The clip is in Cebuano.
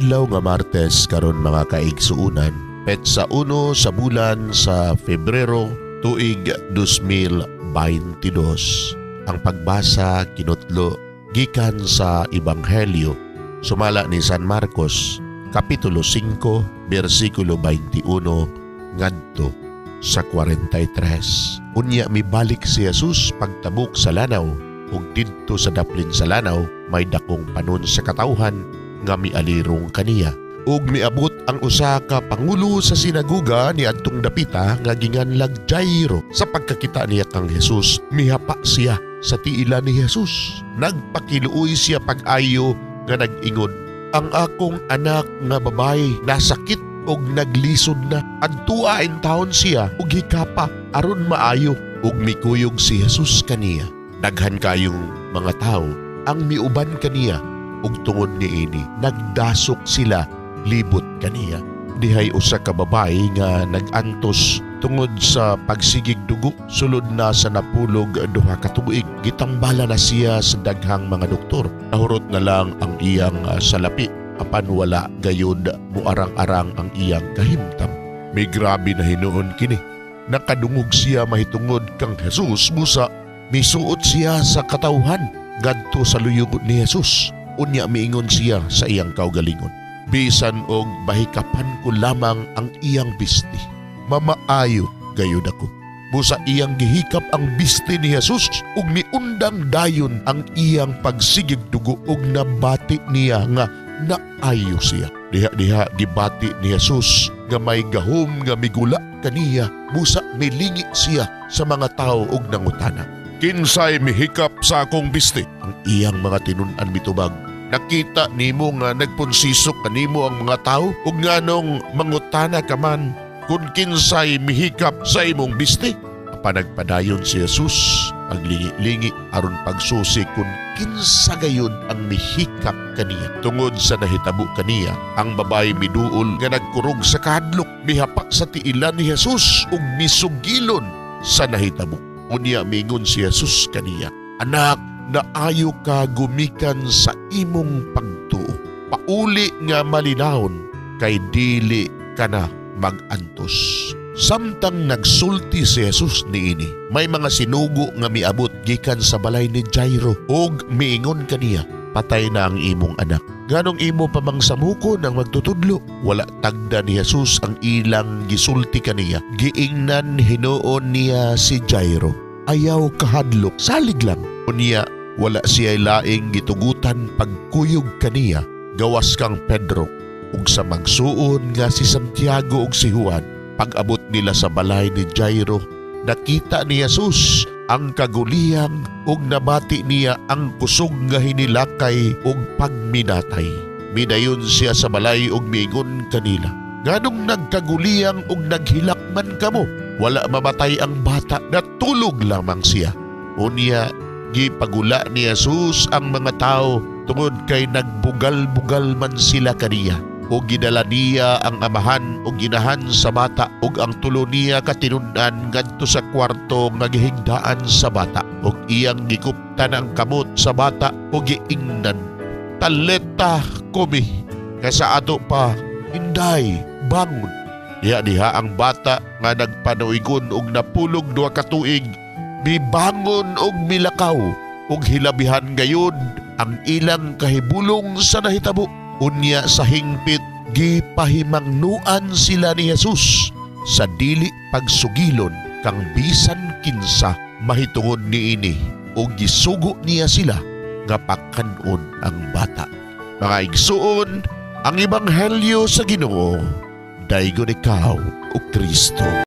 Adlaw nga Martes karon, mga kaigsuunan, petsa 1 sa bulan sa Febrero, tuig 2022. Ang pagbasa kinutlo gikan sa Ebanghelyo sumala ni San Marcos, Kapitulo 5, bersikulo 21 ngadto sa 43. Unya mibalik si Jesus pagtabok sa lanaw, ug didto sa daplin sa lanaw may dakong panon sa katawhan nga mialirong kaniya. Ug miabot ang usa ka pangulo sa sinaguga ni adtong dapita nga ginganlag Jairo. Sa pagkakita niya kang Jesus, mihapa siya sa tiila ni Jesus. Nagpakiluoy siya pag-ayo nga nag-ingon, "Ang akong anak nga babae nasakit og naglisod na. Adtua intawon siya og hikapa aron maayo." Ug mikuyog si Jesus kaniya. Daghan kayong mga tao ang miuban kaniya, ug tungod niini nagdasok sila libot kaniya. Dihay usa ka babae nga nag-antos tungod sa pagsigig dugo sulod na sa 12 ka tuig. Gitambala na siya sa daghang mga doktor. Nahurot na lang ang iyang salapi, apan wala gayud muarang-arang ang iyang kahimtang. May grabe na hinuon kini. Nakadungog siya mahitungod kang Jesus, busa misuot siya sa katawhan ngadto sa luyog ni Jesus. Unya miingon siya sa iyang kaugalingon, "Bisan og bahikapan ko lamang ang iyang bisti, mamaayo gayud ako." Busa iyang gihikap ang bisti ni Jesus ug miundang dayon ang iyang pagsigig dugo, ug nabati niya nga naayo siya. Diha-diha gibati ni Jesus nga may gahom nga migula kaniya, busa milingi siya sa mga tao ug nangutana, "Kinsay mihikap sa akong bisti?" Ang iyang mga tinun-an mitubag, "Nakita nimo nga nagpunsisok kanimo ang mga tao, ug nganong mangutana ka man kung kinsay mihikap sa imong bisti?" Apan nagpadayon si Jesus paglingi-lingi aron pagsusi kung kinsa gayud ang mihikap kaniya. Tungod sa nahitabo kaniya, ang babae miduol nga nagkurog sa kahadlok, mihapa sa tiilan ni Jesus ug misugilon sa nahitabo. Unya mingon si Jesus kaniya, "Anak, naayo ka gumikan sa imong pagtuo. Pauli nga malinawon kay dili ka na magantos." Samtang nagsulti si Jesus niini, may mga sinugo nga miabot gikan sa balay ni Jairo ug miingon kaniya, "Patay na ang imong anak. Nganong imo pa mang samukon ang magtutudlo?" Wala tagda ni Jesus ang ilang gisulti kaniya. Giingnan hinuon niya si Jairo, "Ayaw kahadlok, salig lang." Unya wala siya laing gitugutan pagkuyog kaniya gawas kang Pedro ug sa magsuon nga si Santiago ug si Juan. Pag-abot nila sa balay ni Jairo, nakita ni Jesus ang kaguliyang ug nabati niya ang kusog nga hinilakay ug pagminatay. Midayon siya sa balay ug miingon kanila, "Nganong nagkaguliyang ug naghilak man kamo? Wala mamatay ang bata, natulog lamang siya." Unya gipagula ni Jesus ang mga tao tungod kay nagbugal-bugal man sila kaniya. Ug gidala niya ang amahan ug inahan sa bata ug ang tulo niya katinun-an ngadto sa kwarto nga gihigdaan sa bata. Ug iyang gikuptan ang kamot sa bata ug giingnan, "Taleta kumi," nga sa ato pa, "Inday, bangon." Diha diha ang bata nga nagpanuigon og 12 ka tuig mibangon og milakaw, ug hilabihan gayud ang ilang kahibulong sa nahitabo. Unya sa hingpit gipahimangnuan sila ni Jesus sa dili pagsugilon kang bisan kinsa mahitungod niini, ug gisugo niya sila nga pakan-on ang bata. Mga igsuon, ang ebanghelyo sa Ginoo. Daygon ikaw, o Kristo.